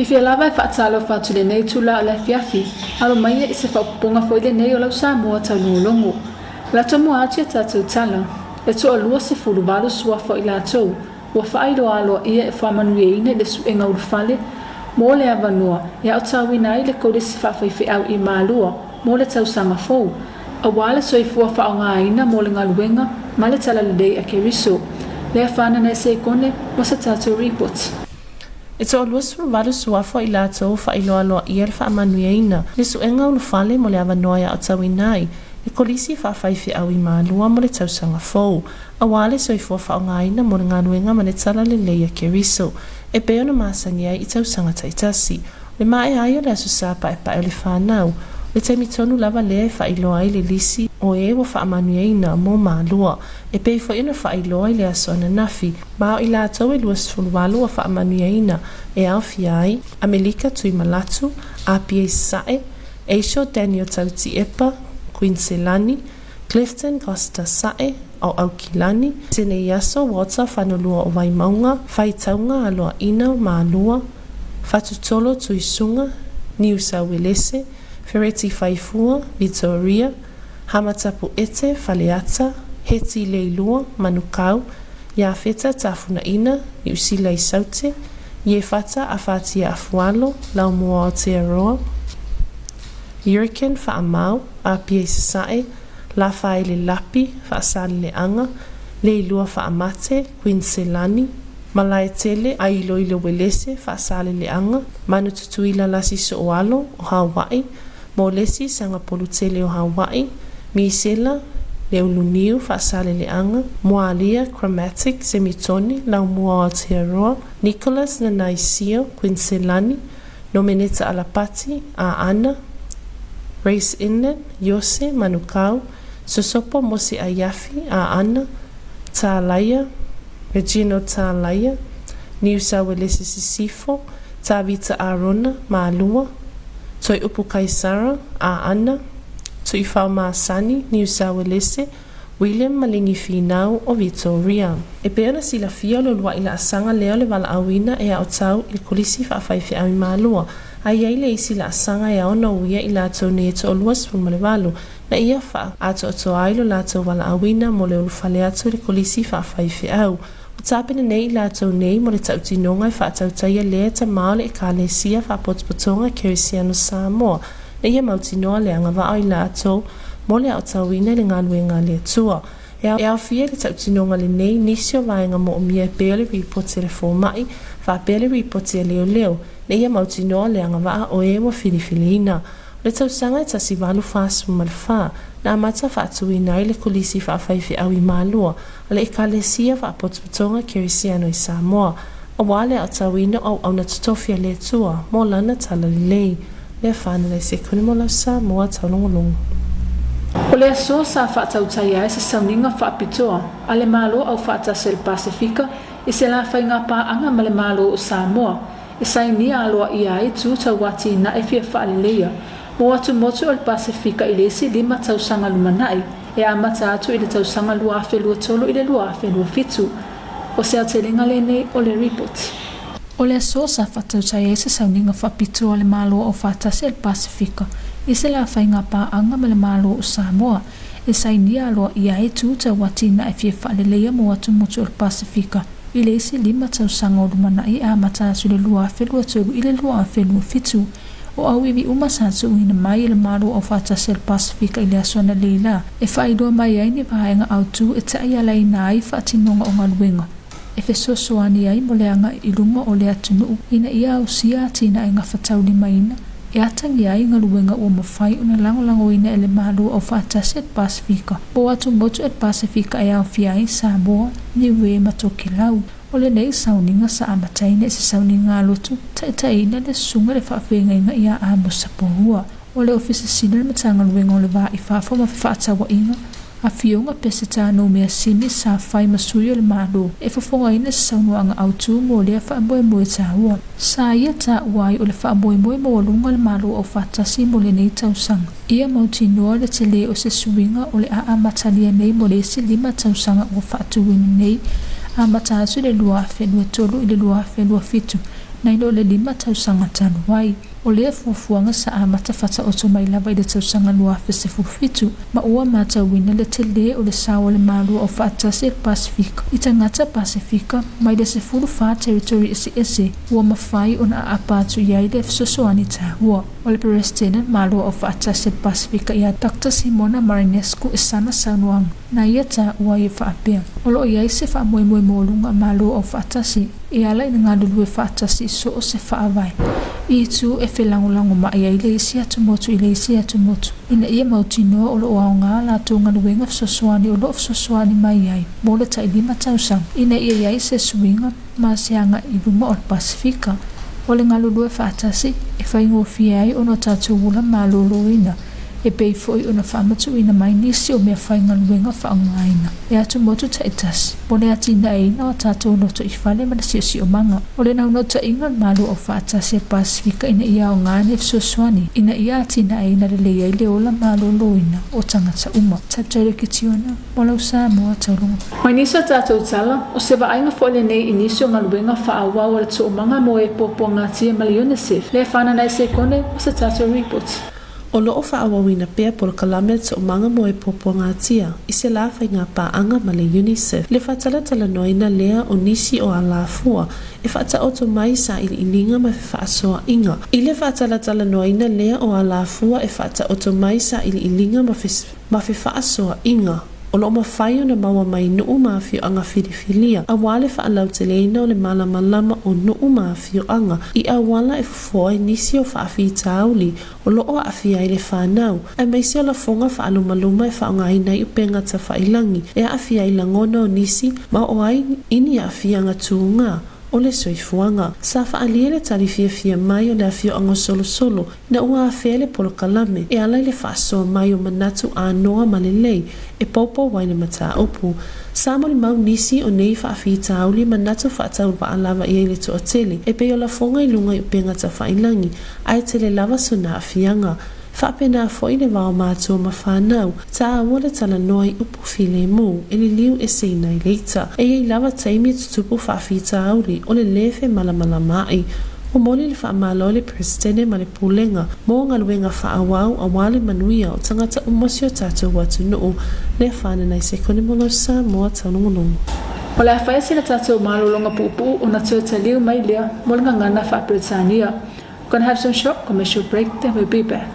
Fiafia lava e faatalofa atu i lenei itula o le afiafi, alo maia i se faaopoopoga foi lenei o lau Samoa taulogologo. Latou mua atu i a tatou tala, e toa 28 suafa o i latou ua faailoa aloaia e faamanuiaina i le suega ulufale mo le avanoa e aotauina ai le Kolisi Faafaifeau i Malua mo le tausaga fou, aua le soifua faaaogaina mo le galuega ma le talalelei a Keriso. Lea fanana e sekone mo se tatou ripoti. E toa 28 suafa o i latou ua faailoa aloaia le faamanuiaina le suega ulufale mo le avanoa e aotauina ai le Kolisi Faafaifeau i Malua mo le tausaga fou, aua le soifua faaaogaina mo le galuega ma le talalelei a Keriso, e pei ona masani ai i tausaga taitasi. O le maea ai o le Aso Sa Paepae o le Fanau, o le taimi tonu lava lea e faailoa ai le lisi o e ua faamanuiaina mo Malua, e pei foi ona faailoa i le aso ananafi, ma o i latou e 28 ua faamanuiaina e aofia ai, Amelika Tuimalatu, Apia i Sasae, Aisho Daniel Tautiepa, Kuiniselani, Clifton Costa Sa'e o Aukilani, Teneiaso Walter Fanolua o Vaimauga, Faitauga Aloaina o Malua, Fatutolo Tuisuga, Niusauelese, Fereti Faifua, Vitoria, Hamatapu'ete Faleata, Heti Leilua, Manukau, Iafeta Tafunaina, Niusila i Saute, Iefata Afatia Afualo, Laumua Aotearoa, Jurgen Faamau, Apia i Sasae, Lafaele Lapi, Faasaleleaga, Leilua Faamate, Kuiniselani, Malaetele Ailoilo Uelese, Faasaleleaga, Manututuila Lasi Sooalo o Hawaii, Molesi Sagapolutele o Hawaii, Misela Leuluniu, Faasaleleaga, Moalia Chromatic Semitoni, Laumua o Aotearoa, Nicholas Nanaisio, Kuiniselani, Nomeneta Alapati, Aana, Race Inlet, Iose, Manukau, Sosopo Mose Aiafi, Aana, Tālaia, Regino Tālaia, Niusauelese Sisifo, Tavita Arona, Malua, Toiupu Kaisara, Aana, Tuifao Masani, Niusauelese, William Malingi Finau o Vitoria. E pei ona silafia o le uluai laasaga lea o le valaauina e aotau i le Kolisi Faafaifeau i Malua, a i ai le isi laasaga e ao ona uia i latou nei e toa 28 na ia faaatoatoa ai lo latou valaauina mo le ulufale atu i le Kolisi Faafaifeau. Ua tapena nei i latou nei mo le tautinoga e faatautaia lea e tamā o le Ekalesia Faapotopotoga Kerisiano Samoa na ia mautinoa le agavaa o i latou mo le aotauina i le galuega a le Atua. E aofia i le tautinoga lenei nisi o vaega moomia e pei o le ripoti a le foma'i faapea le ripoti a leoleo na ia mautinoa le agavaa o e ua filifiliina. O le tausaga e 1844 na amata faatuina ai le Kolisi Faafaifeau i Malua a le Ekalesia Faapotopotoga Kerisiano i Samoa, aua le aotauina o auauna totofi a le Atua mo lana talalelei. Lea whānau se kone mo lau Samoa taulogologo. O le aso sa faatautaia ai se sauniga faapitoa a le Malo Aufaatasi o le Pasefika i se la faiga paaga ma le Malo o Samoa e sainia aloaia ai tu tauatinae fia faaleleia mo atumotu o le Pasefika i le isi 5 tausaga lumanai e amata atu i le tausaga 2023 i le 2027. O se aotelega lenei o le ripoti. O le aso sa faatautaia ai se sauniga faapitoa a le Malo Aufaatasi o le Pasefika i se la faiga paaga ma le Malo o Samoa e sainia aloaia ai tu tauatinae fia faaleleia mo atumotu o le Pasefika i le isi 5 tausaga o lumanai e amata atu i le 2023 i le 2027. O auivi uma sa tuuina mai e le Malo Aufaatasi o le Pasefika i le aso analeila e faailoa mai ai ni vaega autū e taʻialaina ai faatinoga o galuega e fesoasoani ai mo le agai i luma o le atunuu ina ia ausia atinae gafataulimaina e atagia ai galuega ua mafai ona lagolagoina e le Malo Aufaatasi o le Pasefika po o atumotu o le Pasefika e aofia ai Samoa, Niue ma Tokelau. O lenei sauniga sa amataina i se sauniga alotu taitaiina le susuga le faafeagaiga ia Amosa Poua o le Ofisa Sili o le Matagaluega o le Va i Fafo ma Fefaatauaiga, Afioga Peseta Nomeasini sa fai ma sui o le Malo e fofogaina se saunoaga autū mo lea faamoemoe taua. Sa ia taua ai o le faamoemoe maualuga le Malo Aufaatasi mo lenei tausaga. Ia mautinoa le telē o se suiga o le a amatalia nei mo le isi 5 tausaga ua faatuina nei, amata atu i le 2023 i le 2027. Nai lo le 5 tausaga talu ai. O lea fuafuaga sa amata faataoto mai lava i le tausaga 2017, ma ua matauina le tele o le sao o le Malo Aufaatasi o le Pasefika i tagata Pasefika mai le 14 territory eseese ua mafai ona aapa atu i ai le fesoasoani taua. O le Peresetene Malo Aufaatasi o le Pasefika ia Doctor Simona Marinescu e sana saunoaga na ia taua ai e faapea, O lo o i ai se faamoemoe maualuga a Malo Aufaatasi e ala i le galulue faatasi i so o se faavae i itu e felagolagomai ai le isi atumotu i le isi atumotu ina ia mautinoa o lo o aoga a latou galuega fesoasoani o lo o fesoasoani mai ai mo le tai 5 tausaga ina ia i ai se suiga ma se agai i luma o le Pasefika. O le galulue faatasi e faigofie ai ona o tatou ola maloloina e pei foi ona faamatuuina mai nisi o mea faigaluega faaaogaina e atumotu taitasi mo le atinaeina o tatou lotoifale ma le siosiomaga. O le naunautaiga o le Malo Aufaatasi a le Pasefika ina ia aoga nei fesoasoani ina ia atinaeina lelei ai le ola maloloina o tagata uma. Tatai Lekitiona, mo lau Samoa Taulunga. Mai nisi o tatou tala, o se vaaiga foi lenei i nisi o galuega faaauau a le Toomaga mo e Puapuagatia ma le UNICEF, lea e fanana ai sekone o se tatou ripoti. O lo o faaauauina pea polokalame a le Toomaga mo e Puapuagatia i se la faiga paaga ma le UNICEF, le faatalatalanoaina lea o nisi o alafua e faataoto mai sailiiliga ma fefaasoaaiga. I le faatalatalanoaina lea o alafua e faataoto mai sailiiliga ma ma fefaasoaaiga, o lo o mafai ona maua mai nuu ma afioaga filifilia, aua le faalauteleina o le malamalama o nuu ma afioaga i auala e fofoa ai nisi o faafitauli o lo o aafia ai le fanau, aemaise o lafoga faalumaluma e faaaogaina ai upega tafailangi e aafia ai lagona o nisi ma oo ai i ni aafiaga tuga o le soifuaga. Sa faaalia le tali fiafia mai o le afioaga o Solosolo ina ua afea le polokalame e ala i le faasoa mai o manatu anoa ma lelei e poupou ai le mataupu. Sa molimau nisi o nei faafitauli manatu faatauvaa lava i ai le toatele e pei o lafoga i luga i upega tafailangi ae tele lava sona aafiaga. Faapena foi le vao matua ma fanau, taua le talanoa i upu filemu e liliu eseina ai le ita. E i ai lava taimi e tutupu faafitauli o le lē femalamalamaai. Momoli le faamalo i le Peresetene ma le Pulega mo galuega faaauau aua le manuia o tagata uma o si o tatou atunuu. Lea fananai sekone mo lau Samoa taulogologo. O le a fai sina tatou malologa puupuu ona toe taliu mai lea mo le gagana faa-Peretania. Gonna have some short commercial break then we'll be back.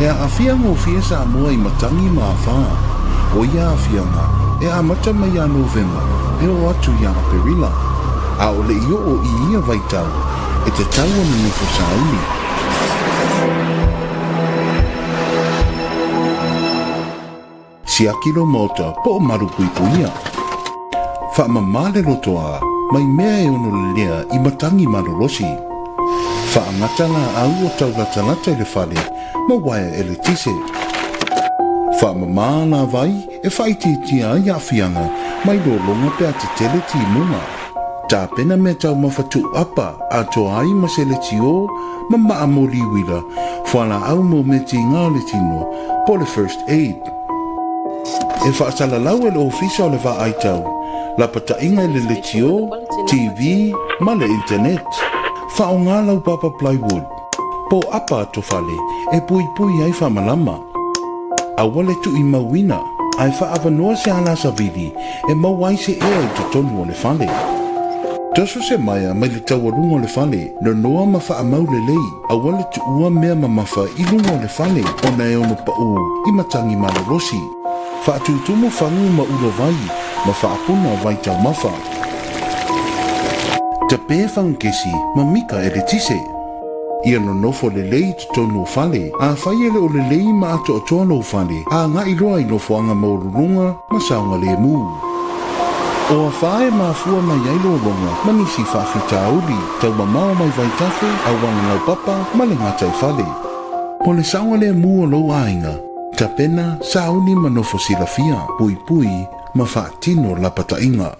E aafia gofie Samoa i matangi ma afā. O ia aafiaga, e amata mai iā Novema e oo atu iā Aperila. ʻAʻole i oo i ia waitau, e tatau ona nofo sauni. Siaki lou maota po o malupuipuia. Faamama le lotoa mai mea e ono lelea i matangi malolosi. Faagata laau o taulatalata i le fale ma uaea eletise. Faamama lavai e faaitiitia ai aafiaga mai lologa pe a tetele timuga. Tapena mea taumafa tuuapa atoa ai ma se letiō ma maa moli uila, fualaau mo mea tiga o le tino, po o le first aid. E faasalalau e le Ofisa o le Vaaitau, lapataiga i le letiō, TV ma le internet. Faaaoga lau papa plywood, po o apa atofale e puipui ai faamalama. Aua le tuuimauina, ae faaavanoa se ala savili e maua ai se ea i totonu o le fale. Toso se maea mai le taualuga o le fale, nonoa ma faamau lelei, aua le tuua mea mamafa i luga o le fale ona e ono paʻū i matagi malolosi. Faatutumu fagu ma ula vai ma faapuna vai taumafa. Tapē fagukesi ma mika eletise. Ia nonofo lelei i totonu o fale. Afai e le o lelei ma atoatoa lou fale, agai loa i nofoaga maualuluga ma saogalemu. O afā e mafua mai ai lologa ma nisi faafitauli, taumamao mai vaitafe, auala laupapa ma le gataifale. O le saogalemu o lou aiga, tapena, sauni ma nofo silafia, puipui ma faatino lapataiga.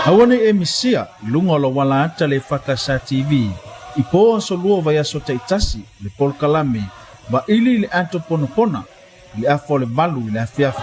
Aua ne i e misia i luga o lou ala ata le EFKS TV i po aso lua o vaiaso taitasi le polokalame Vaili i le Ato Ponapona i le afa o le valu i le afiafi.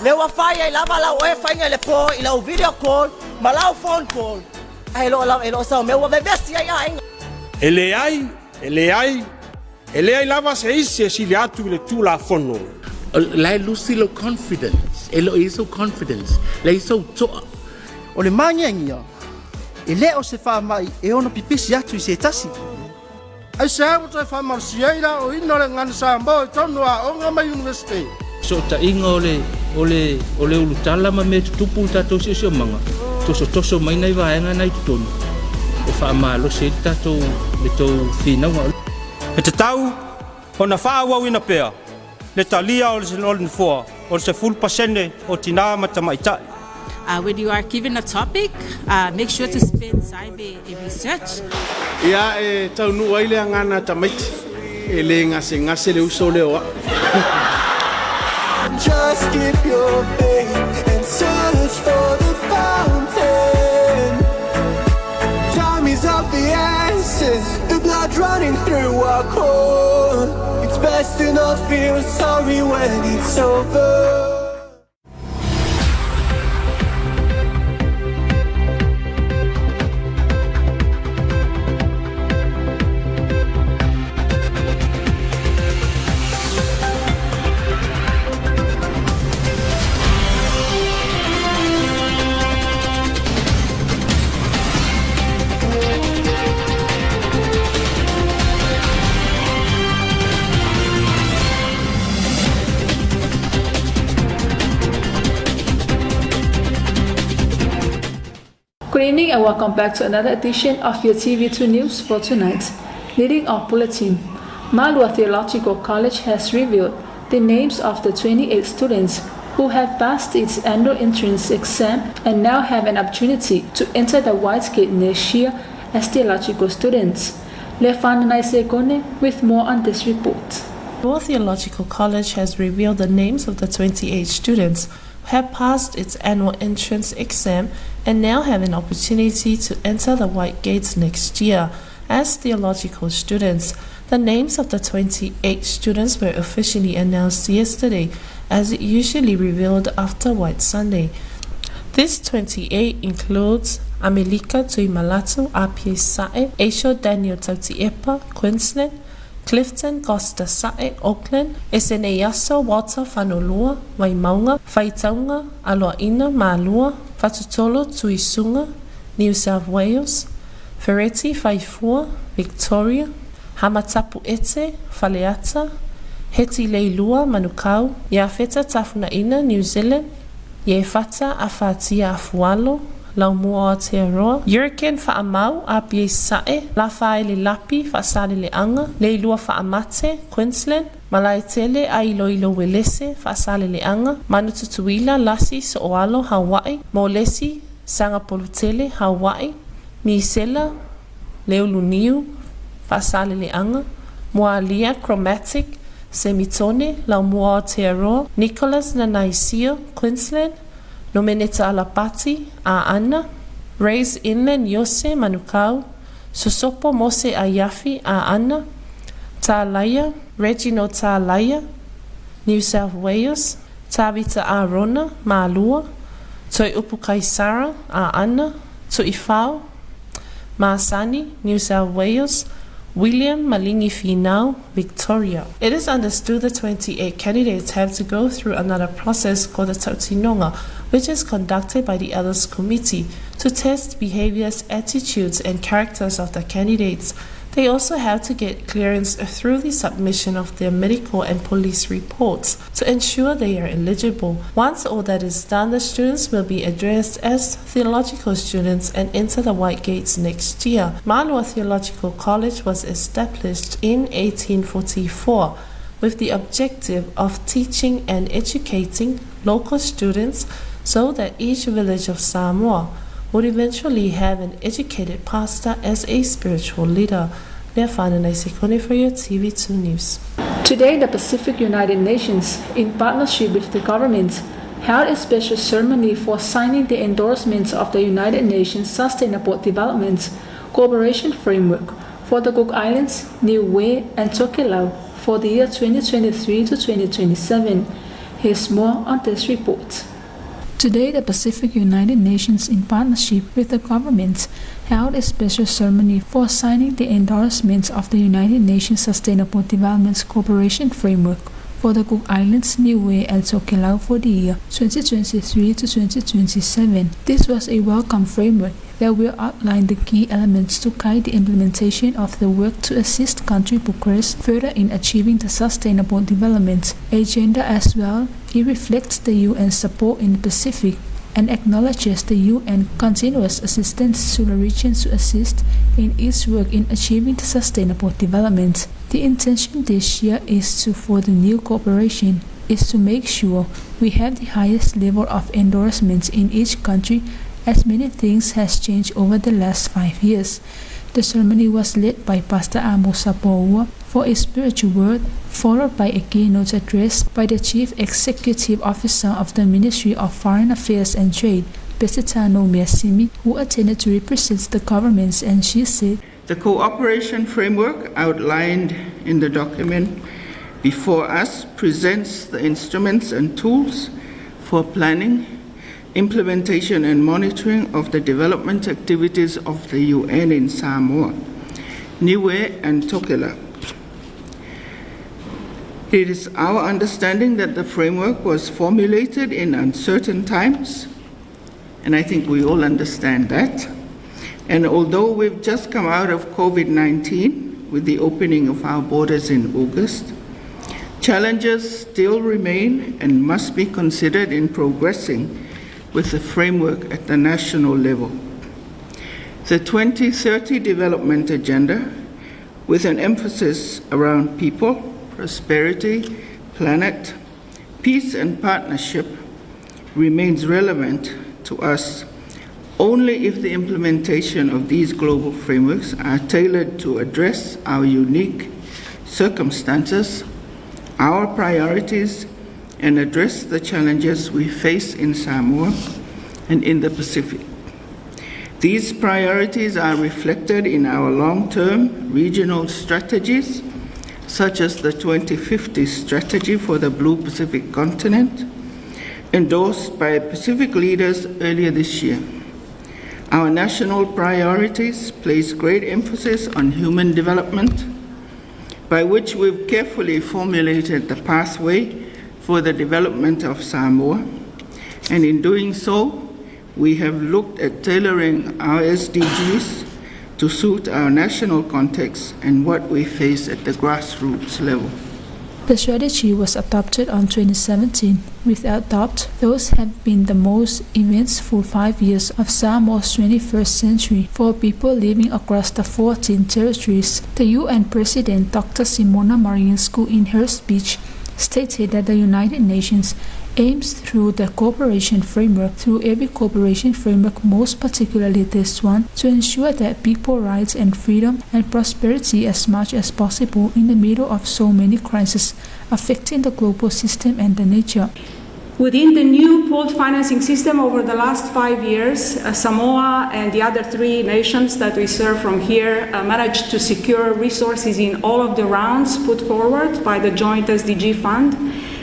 Lea ua fai ai lava lau oe faiga i le po i lau video call ma lau phone call ae lo lava e lo sau mea ua vevesi ai aiga. E leai, e leai, e leai lava se isi e sili atu i le Tulafono. La e lusi lou confidence, e le o i ai sou confidence, leai sou toa. O le māgiagia, e le o se faamai e ono pipisi atu i se tasi. Aisea ua toe faamalosia ai le aoina o le gagana Samoa i totonu o aoga ma Iunivesite? Fesootaiga o le, o le, o le ulutala ma mea tutupu i le tatou siosiomaga, tosotoso mai nai vaega na i totonu e faamalosi ai le tatou, le tou finauga. E tatau ona faaauauina pea le talia o le Nofoa o le 10% o tinā ma tamaitai. When you are given a topic, make sure to spend time e research. Ia e taunuu ai le agana a tamaiti, e le gasegase le uso lea o au. Just keep your faith and search for the fountain. Time is of the essence, the blood running through our core. It's best to not feel sorry when it's over. Good evening and welcome back to another edition of your TV2 News for tonight. Leading our bulletin, Malua Theological College has revealed the names of the 28 students who have passed its annual entrance exam and now have an opportunity to enter the White Gate next year as theological students. Lefana Naisegone with more on this report. Malua Theological College has revealed the names of the 28 students who have passed its annual entrance exam and now have an opportunity to enter the White Gates next year as theological students. The names of the 28 students were officially announced yesterday, as it usually revealed after White Sunday. This 28 includes Amelika Tuimalatu Apia Sa'e, Aisha Daniel Tautiepa, Queensland, Clifton Costa Sa'e, Auckland, SNA Aso Walter Fanolua, Waimaunga, Faitaunga, Aloaina, Malua, Fatutolo Tuisunga, New South Wales, Fereti Faifua, Victoria, Hamatapu Ete, Faleata, Heti Leilua, Manukau, Iafeta Tafunaina, New Zealand, Iefata Afatia Afualo, Laumua Aotearoa, Jurgen Faamau, Apia i Sasae, Lafaele Lapi, Faasaleleaga, Leilua Faamate, Queensland, Malaetele Ailoilo Uelese, Faasaleleaga, Manu Tutuila, Lasi Sooalo, Hawaii, Molesi Sagapolutele, Hawaii, Misela Leuluniu, Faasaleleaga, Moalia Chromatic, Semitone, Laumua Aotearoa, Nicholas Nanaisio, Queensland, Nomeneta Alapati, Aana, Rays Inland Iose, Manukau, Sosopo Mose Aiafi, Aana, Tālaia, Reginald Tālaia, New South Wales, Tavita Arona, Malua, Toiupu Kaisara, Aana, Tuifao, Masani, New South Wales, William Malingi Finau, Victoria. It is understood the 28 candidates have to go through another process called the Tautinonga, which is conducted by the Elders Committee to test behaviors, attitudes, and characters of the candidates. They also have to get clearance through the submission of their medical and police reports to ensure they are eligible. Once all that is done, the students will be addressed as theological students and enter the White Gates next year. Malua Theological College was established in 1844 with the objective of teaching and educating local students so that each village of Samoa would eventually have an educated pastor as a spiritual leader. for your TV2 News. Today, the Pacific United Nations, in partnership with the government, held a special ceremony for signing the endorsement of the United Nations Sustainable Development Cooperation Framework for the Cook Islands, Niue, and Tokelau for the year 2023 to 2027. Here's more on this report. Today, the Pacific United Nations, in partnership with the government, held a special ceremony for signing the endorsement of the United Nations Sustainable Development Cooperation Framework for the Cook Islands, Niue, and Tokelau for the year 2023 to 2027. This was a welcome framework that will outline the key elements to guide the implementation of the work to assist country progress further in achieving the Sustainable Development Agenda as well. It reflects the UN support in the Pacific and acknowledges the UN continuous assistance to the region to assist in its work in achieving the sustainable development. The intention this year is to for the new cooperation is to make sure we have the highest level of endorsements in each country as many things has changed over the last 5 years. The ceremony was led by Pastor Amos Sapoua for a spiritual word, followed by a keynote address by the Chief Executive Officer of the Ministry of Foreign Affairs and Trade, Pesitano Miasimi, who attended to represent the governments, and she said, The cooperation framework outlined in the document before us presents the instruments and tools for planning, implementation and monitoring of the development activities of the UN in Samoa, Niue and Tokelau. It is our understanding that the framework was formulated in uncertain times, and I think we all understand that. And although we've just come out of COVID-19 with the opening of our borders in August, challenges still remain and must be considered in progressing with the framework at the national level. The 2030 Development Agenda, with an emphasis around people, prosperity, planet, peace and partnership, remains relevant to us only if the implementation of these global frameworks are tailored to address our unique circumstances, our priorities, and address the challenges we face in Samoa and in the Pacific. These priorities are reflected in our long-term regional strategies, such as the 2050 Strategy for the Blue Pacific Continent, endorsed by Pacific leaders earlier this year. Our national priorities place great emphasis on human development, by which we've carefully formulated the pathway for the development of Samoa. And in doing so, we have looked at tailoring our SDGs to suit our national context and what we face at the grassroots level. The strategy was adopted on 2017. Without doubt, those have been the most eventful 5 years of Samoa's 21st century for people living across the 14 territories. The UN President, Dr. Simona Marinescu, in her speech, stated that the United Nations aims through the cooperation framework, through every cooperation framework, most particularly this one, to ensure that people rights and freedom and prosperity as much as possible in the middle of so many crises affecting the global system and the nature. Within the new pooled financing system over the last 5 years, Samoa and the other 3 nations that we serve from here managed to secure resources in all of the rounds put forward by the Joint SDG Fund,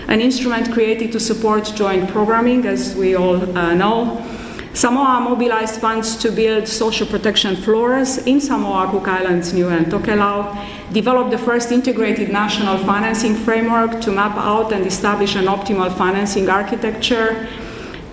an instrument created to support joint programming, as we all know. Samoa mobilized funds to build social protection floors in Samoa, Cook Islands, Niue and Tokelau, developed the first integrated national financing framework to map out and establish an optimal financing architecture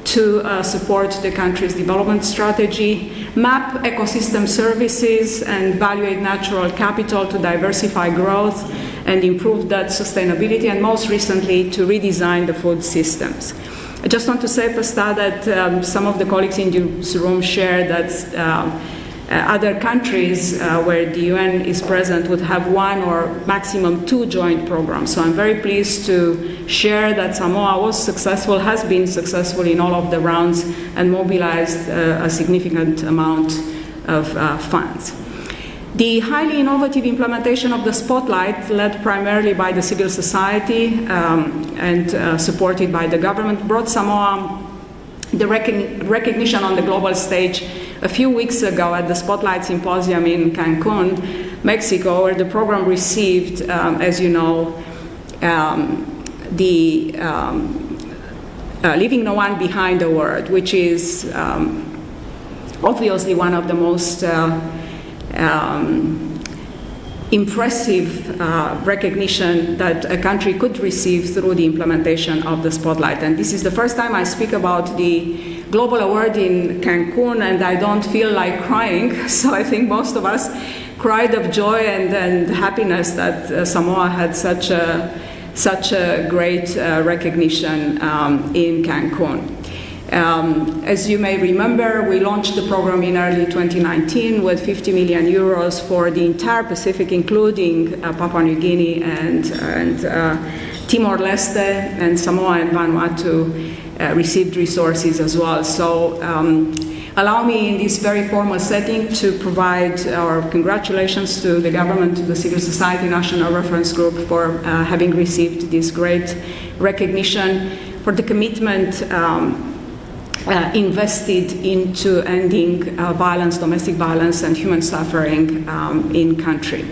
to support the country's development strategy, map ecosystem services and evaluate natural capital to diversify growth and improve that sustainability, and most recently to redesign the food systems. I just want to say, Pasta, that some of the colleagues in this room share that other countries where the UN is present would have 1 or maximum 2 joint programs. So I'm very pleased to share that Samoa was successful, has been successful in all of the rounds and mobilized a significant amount of funds. The highly innovative implementation of the Spotlight, led primarily by the civil society and supported by the government, brought Samoa the recognition on the global stage a few weeks ago at the Spotlight Symposium in Cancun, Mexico, where the program received, as you know, the Leaving No One Behind Award, which is obviously one of the most impressive recognition that a country could receive through the implementation of the Spotlight. And this is the first time I speak about the Global Award in Cancun, and I don't feel like crying. So I think most of us cried of joy and happiness that Samoa had such a great recognition in Cancun. As you may remember, we launched the program in early 2019 with 50 million euros for the entire Pacific, including Papua New Guinea and Timor-Leste, and Samoa and Vanuatu received resources as well. So allow me in this very formal setting to provide our congratulations to the government, to the Civil Society National Reference Group for having received this great recognition, for the commitment invested into ending violence, domestic violence and human suffering in country.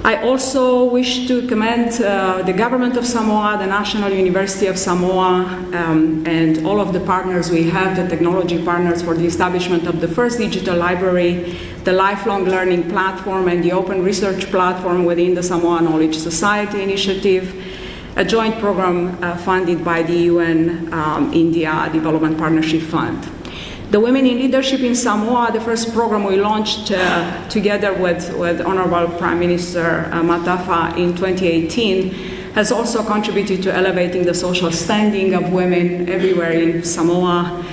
I also wish to commend the government of Samoa, the National University of Samoa, and all of the partners we have, the technology partners for the establishment of the first digital library, the lifelong learning platform, and the open research platform within the Samoa Knowledge Society initiative, a joint program funded by the UN India Development Partnership Fund. The Women in Leadership in Samoa, the first program we launched together with Honorable Prime Minister Matafa in 2018, has also contributed to elevating the social standing of women everywhere in Samoa,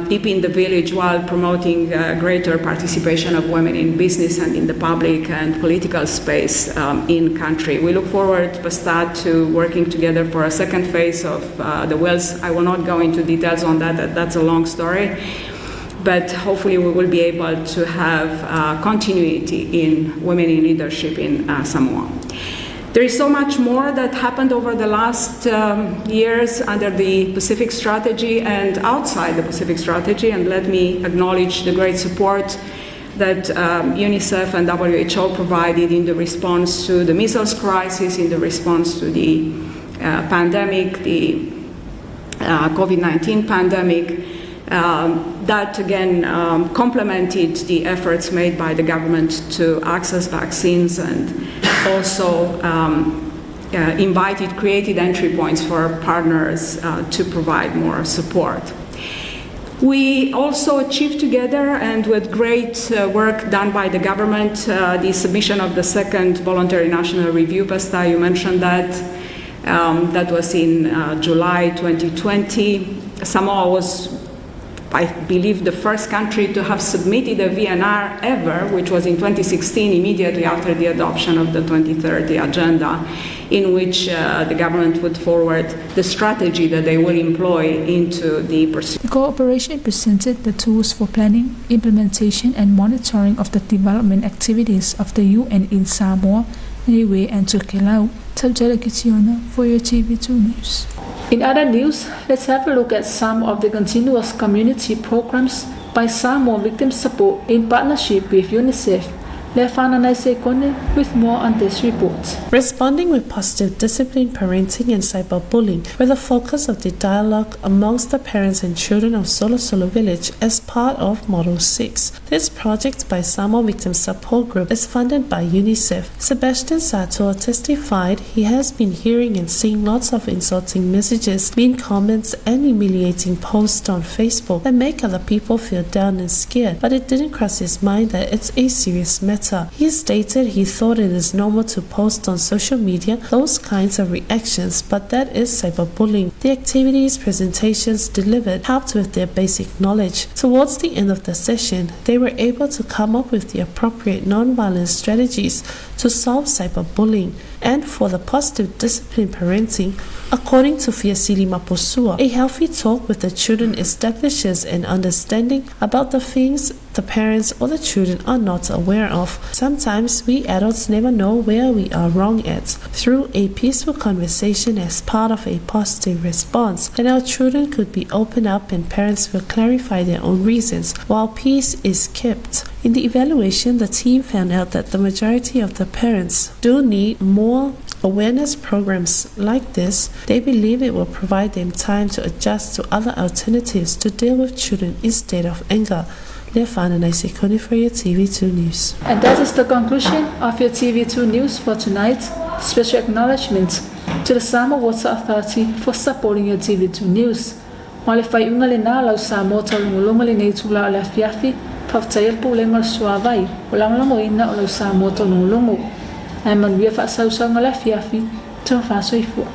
deep in the village, while promoting greater participation of women in business and in the public and political space in country. We look forward, Pasta, to working together for a second phase of the WILS. I will not go into details on that, that's a long story, but hopefully we will be able to have continuity in women in leadership in Samoa. There is so much more that happened over the last years under the Pacific Strategy and outside the Pacific Strategy, and let me acknowledge the great support that UNICEF and WHO provided in the response to the measles crisis, in the response to the pandemic, the COVID-19 pandemic. That again complemented the efforts made by the government to access vaccines and also created entry points for partners to provide more support. We also achieved together, and with great work done by the government, the submission of the second voluntary national review. Pesta, you mentioned that. That was in July 2020. Samoa was, I believe, the first country to have submitted a VNR ever, which was in 2016, immediately after the adoption of the 2030 agenda, in which the government put forward the strategy that they will employ into the pursuit. The cooperation presented the tools for planning, implementation and monitoring of the development activities of the UN in Samoa, Niue and Tokelau. Tautala Kitiona for your TV2 News. In other news, let's have a look at some of the continuous community programs by Samoa Victim Support in partnership with UNICEF. Lefana Naisekone with more on this report. Responding with positive discipline, parenting and cyberbullying were the focus of the dialogue amongst the parents and children of Solosolo Village as part of Model 6. This project by Samoa Victim Support Group is funded by UNICEF. Sebastian Sato testified he has been hearing and seeing lots of insulting messages, mean comments and humiliating posts on Facebook that make other people feel down and scared, but it didn't cross his mind that it's a serious matter. He stated he thought it is normal to post on social media those kinds of reactions, but that is cyberbullying. The activities presentations delivered helped with their basic knowledge. Towards the end of the session, they were able to come up with the appropriate nonviolent strategies to solve cyberbullying and for the positive discipline parenting. According to Fiasili Maposua, a healthy talk with the children establishes an understanding about the things the parents or the children are not aware of. Sometimes we adults never know where we are wrong at. Through a peaceful conversation as part of a positive response, then our children could be opened up and parents will clarify their own reasons while peace is kept. In the evaluation, the team found out that the majority of the parents do need more awareness programs like this. They believe it will provide them time to adjust to other alternatives to deal with children instead of anger. Lefana Naisekoni for your TV2 News. And that is the conclusion of your TV2 News for tonight. Special acknowledgement to the Samoa Water Authority for supporting your TV2 News. Ma le faaiuga lenā lau Samoa taulogologo i lenei itulā o le afiafi, faafetai i le Pulega o le Suavai ua lagolagoina o lau Samoa taulogologo. Ae manuia faasausauga o le afiafi, tofa soifua.